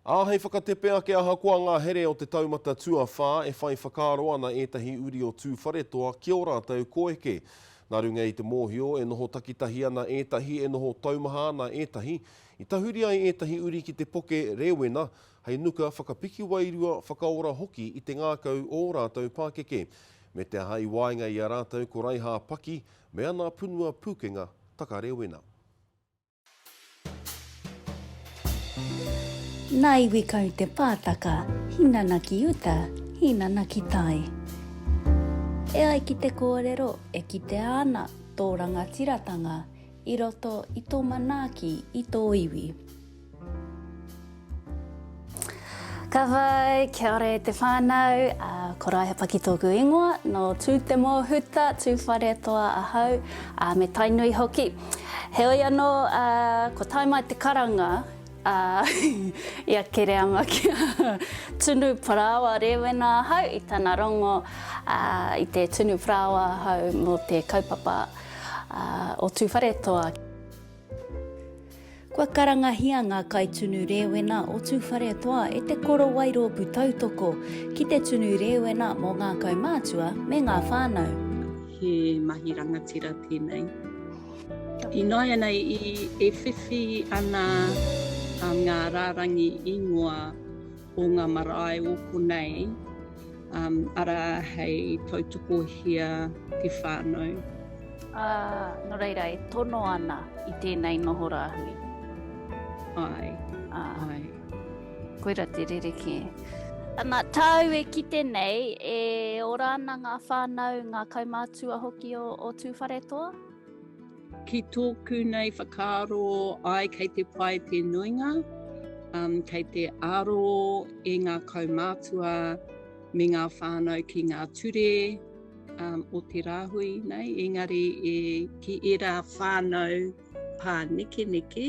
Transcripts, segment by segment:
Ā, hei whakatepe ake ahakoa ngā here o te taumata tuawhā e whai whakaaro ana ētahi uri o Tūwharetoa ki ō rātou koeke. Nā runga i te mōhio e noho takitahi ana ētahi, e noho taumaha ana ētahi, i tahuri ai ētahi uri ki te poke rēwena hei nuka whakapiki wairua, whakaora hoki i te ngākau o ō rātou pākeke. Me te aha i waenga i a rātou ko Raihā Paki me ana punua pūkenga taka rēwena. Nā Iwikau te pātaka, hinana ki uta, hinana ki tai. E ai ki te kōrero, e kitea ana tō rangatiratanga i roto i tō manaaki i tō iwi. Ka whai, kia ora e te whānau, ko Raiha Paki tōku ingoa, nō Tūtemōhuta, Tūwharetoa ahau, ā, me Tainui hoki. Heoi anō, kua tae mai te karanga i a Kereama kia tunu parāoa rēwena ahau i tana rongo i te tunu parāoa ahau mō te kaupapa o Tūwharetoa. Kua karangahia ngā kaitunu rēwena o Tūwharetoa e te Korowai Rōpū Tautoko ki te tunu rēwena mō ngā kaumātua me ngā whānau. He mahi rangatira tēnei. Ināianei e whiwhi ana ngā rārangi ingoa o ngā marae o konei, arā hei tautokohia te whānau. Ā, nō reira e tono ana i tēnei noho rāhui. Āe, āe. Koira te rerekē. Ana, tāu e kite nei, e ora ana ngā whānau, ngā kaumātua hoki o, o Tūwharetoa? Ki tōku nei whakaaro, āe kei te pai te nuinga, um, kei te aro e ngā kaumātua me ngā whānau ki ngā ture, um, o te rāhui nei, engari e, ki ērā whānau pānekeneke,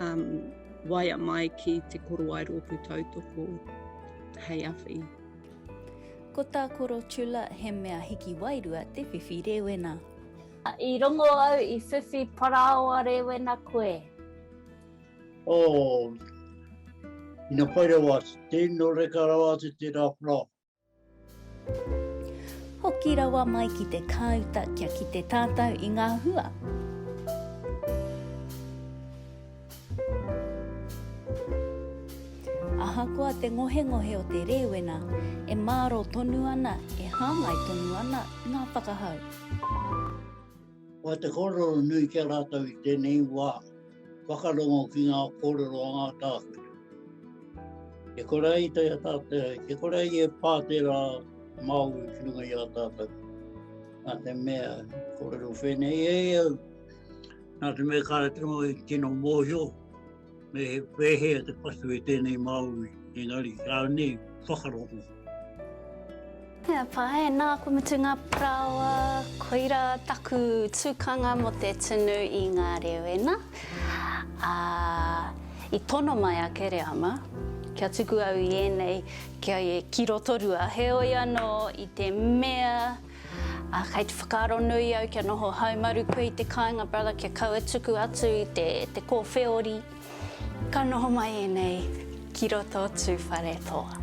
um, waia mai ki te korowai rōpū tautoko hei awhi. Ko tā Koro Chula he mea hiki wairua te whiwhi rēwena. I rongo au i whiwhi parāoa rēwena koe. Oh, ina pai rawa atu, tino reka rawa atu tērā parāoa. Hoki rawa mai ki te kāuta kia kite tātou i ngā hua. Ahakoa te ngohengohe o te rēwena, e mārō tonu ana, e hāngai tonu ana ngā whakahau. Ko te kōrero nui ki a rātou i tēnei wā, whakarongo ki ngā kōrero a ngā tākuta. Ke kore ai te tātou, ke kore ai e pā tērā Māori ki runga i a tātou. Nā te mea, kōrero whēnei e au, nā te mea kāre tino i tino mōhio, me he pēhea te patu e tēnei Māori, engari kāre nei whakarongo. Kia pai, nā, kua mutu ngā parāoa, koirā taku tukanga mō te tunu i ngā rēwena. Ā, i tono mai a Kereama kia tuku au i ēnei kia ki Rotorua, heoi anō i te mea, ā, kei te whakaaro nui au kia noho haumaru koe i te kāinga, brother, kia kaua tuku atu i te, te kōwheori. Ka noho mai ēnei ki roto Tūwharetoa.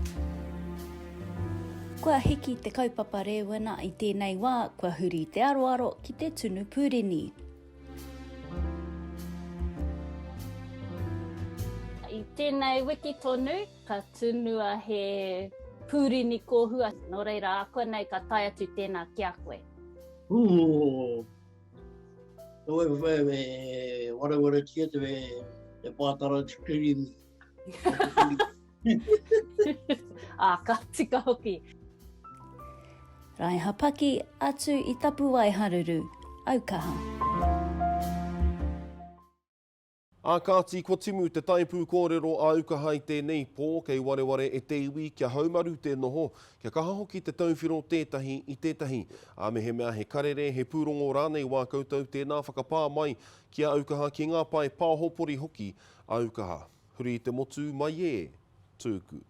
Kua hiki te kaupapa rēwena i tēnei wā, kua huri te aroaro ki te tunu pūrini. I tēnei wiki tonu, ka tunua he pūrini kōhua, nō reira ākuanei ka tae atu tēnā ki a koe. Ooh. E warewaretia te pātara te kirimi. Ā, ka tika hoki. Raiha Paki, atu i Tapuwae Haruru, Aukaha. Ā kāti, kua timu te taipū kōrero a Aukaha i tēnei pō, kei wareware e te iwi kia haumaru te noho, kia kaha hoki te tauwhiro tētahi i tētahi. Ā, mehemea he karere, he pūrongo rānei wā koutou, tēnā whakapā mai ki a Aukaha, ki ngā pae pāhopori hoki a Aukaha. Huri i te motu mai e, tūku.